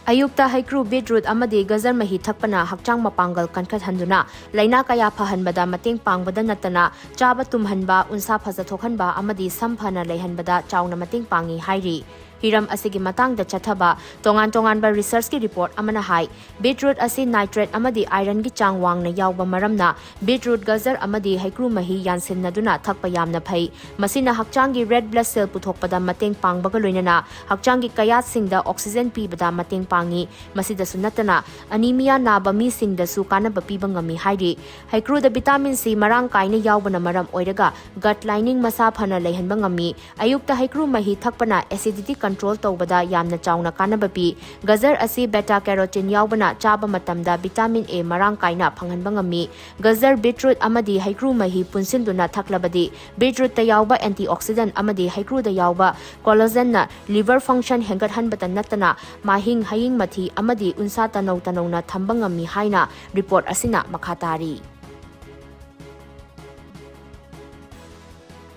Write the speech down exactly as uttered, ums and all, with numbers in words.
ꯑꯌꯨꯛꯇ ꯍꯩꯀ꯭ꯔꯨ, ꯕꯤꯠꯔꯨꯠ ꯑꯃꯗꯤ ꯒꯖꯔ ꯃꯍꯤ ꯊꯛꯄꯅ ꯍꯛꯆꯥꯡ ꯃꯄꯥꯡꯒꯜ ꯀꯟꯈꯠꯍꯟꯗꯨꯅ ꯂꯥꯏꯅꯥ ꯀꯌꯥ ꯐꯍꯟꯕꯗ ꯃꯇꯦꯡ ꯄꯥꯡꯕꯗ ꯅꯠꯇꯅ ꯆꯥꯕ ꯇꯨꯝꯍꯟꯕ, ꯎꯟꯁꯥ ꯐꯖꯊꯣꯛꯍꯟꯕ ꯑꯃꯗꯤ ꯁꯝ ꯐꯅ ꯂꯩꯍꯟꯕꯗ ꯆꯥꯎꯅ ꯃꯇꯦꯡ ꯄꯥꯡꯏ ꯍꯥꯏꯔꯤ꯫ ꯍꯤꯔꯝ ꯑꯁꯤꯒꯤ ꯃꯇꯥꯡꯗ ꯆꯠꯊꯕ ꯇꯣꯉꯥꯟ ꯇꯣꯉꯥꯟꯕ ꯔꯤꯁꯔꯆꯀꯤ ꯔꯤꯄꯣꯔꯠ ꯑꯃꯅ ꯍꯥꯏ, ꯕꯤꯠꯔꯨꯠ ꯑꯁꯤ ꯅꯥꯏꯇ꯭ꯔꯦꯠ ꯑꯃꯗꯤ ꯑꯥꯏꯔꯟꯒꯤ ꯆꯥꯡ ꯋꯥꯡꯅ ꯌꯥꯎꯕ ꯃꯔꯝꯅ ꯕꯤꯠꯔꯨꯠ, ꯒꯖꯔ ꯑꯃꯗꯤ ꯍꯩꯀ꯭ꯔꯨ ꯃꯍꯤ ꯌꯥꯟꯁꯤꯟꯅꯗꯨꯅ ꯊꯛꯄ ꯌꯥꯝꯅ ꯐꯩ꯫ ꯃꯁꯤꯅ ꯍꯛꯆꯥꯡꯒꯤ ꯔꯦꯗ ꯕ꯭ꯂꯗ ꯁꯦꯜ ꯄꯨꯊꯣꯛꯄꯗ ꯃꯇꯦꯡ ꯄꯥꯡꯕꯒ ꯂꯣꯏꯅꯅ ꯍꯛꯆꯥꯡꯒꯤ ꯀꯌꯥꯠꯁꯤꯡꯗ ꯑꯣꯛꯁꯤꯖꯦꯟ ꯄꯤꯕꯗ ꯃꯇꯦꯡ ꯄꯥꯡꯏ꯫ ꯃꯁꯤꯗꯁꯨ ꯅꯠꯇꯅ ꯑꯅꯤꯃꯤꯌꯥ ꯅꯥꯕ ꯃꯤꯁꯤꯡꯗꯁꯨ ꯀꯥꯟꯅꯕ ꯄꯤꯕ ꯉꯝꯃꯤ ꯍꯥꯏꯔꯤ꯫ ꯍꯩꯀ꯭ꯔꯨꯗ ꯚꯤꯇꯥꯃꯤꯟ ꯁꯤ ꯃꯔꯥꯡ ꯀꯥꯏꯅ ꯌꯥꯎꯕꯅ ꯃꯔꯝ ꯑꯣꯏꯔꯒ ꯒꯠ ꯂꯥꯏꯅꯤꯡ ꯃꯁꯥ ꯐꯅ ꯂꯩꯍꯟꯕ ꯉꯝꯃꯤ꯫ ꯑꯌꯨꯛꯇ ꯍꯩꯀ꯭ꯔꯨ ꯃꯍꯤ ꯊꯛꯄꯅ ꯑꯦꯁꯤꯗꯤꯇꯤ ꯀꯟꯇ꯭ꯔꯣꯜ ꯇꯧꯕꯗ ꯌꯥꯝꯅ ꯆꯥꯎꯅ ꯀꯥꯟꯅꯕ ꯄꯤ꯫ ꯒꯖꯔ ꯑꯁꯤ ꯕꯦꯇꯥ ꯀꯦꯔꯣꯇꯤꯟ ꯌꯥꯎꯕꯅ ꯆꯥꯕ ꯃꯇꯝꯗ ꯚꯤꯇꯥꯃꯤꯟ ꯑꯦ ꯃꯔꯥꯡ ꯀꯥꯏꯅ ꯐꯪꯍꯟꯕ ꯉꯝꯃꯤ꯫ ꯒꯖꯔ, ꯕꯤꯠꯔꯨꯠ ꯑꯃꯗꯤ ꯍꯩꯀ꯭ꯔꯨ ꯃꯍꯤ ꯄꯨꯟꯁꯤꯟꯗꯨꯅ ꯊꯛꯂꯕꯗꯤ ꯕꯤꯠꯔꯨꯠꯇ ꯌꯥꯎꯕ ꯑꯦꯟꯇꯤꯑꯣꯛꯁꯤꯗꯦꯟ ꯑꯃꯗꯤ ꯍꯩꯀ꯭ꯔꯨꯗ ꯌꯥꯎꯕ ꯀꯣꯂꯥꯖꯟꯅ ꯂꯤꯚꯔ ꯐꯪꯁꯟ ꯍꯦꯟꯒꯠꯍꯟꯕꯇ ꯅꯠꯇꯅ ꯃꯍꯤꯡ, ꯍꯌꯤꯡ ꯃꯊꯤ ꯑꯃꯗꯤ ꯎꯟꯁꯥ ꯇꯅꯧ ꯇꯅꯧꯅ ꯊꯝꯕ ꯉꯝꯃꯤ ꯍꯥꯏꯅ ꯔꯤꯄꯣꯔꯠ ꯑꯁꯤꯅ ꯃꯈꯥ ꯇꯥꯔꯤ꯫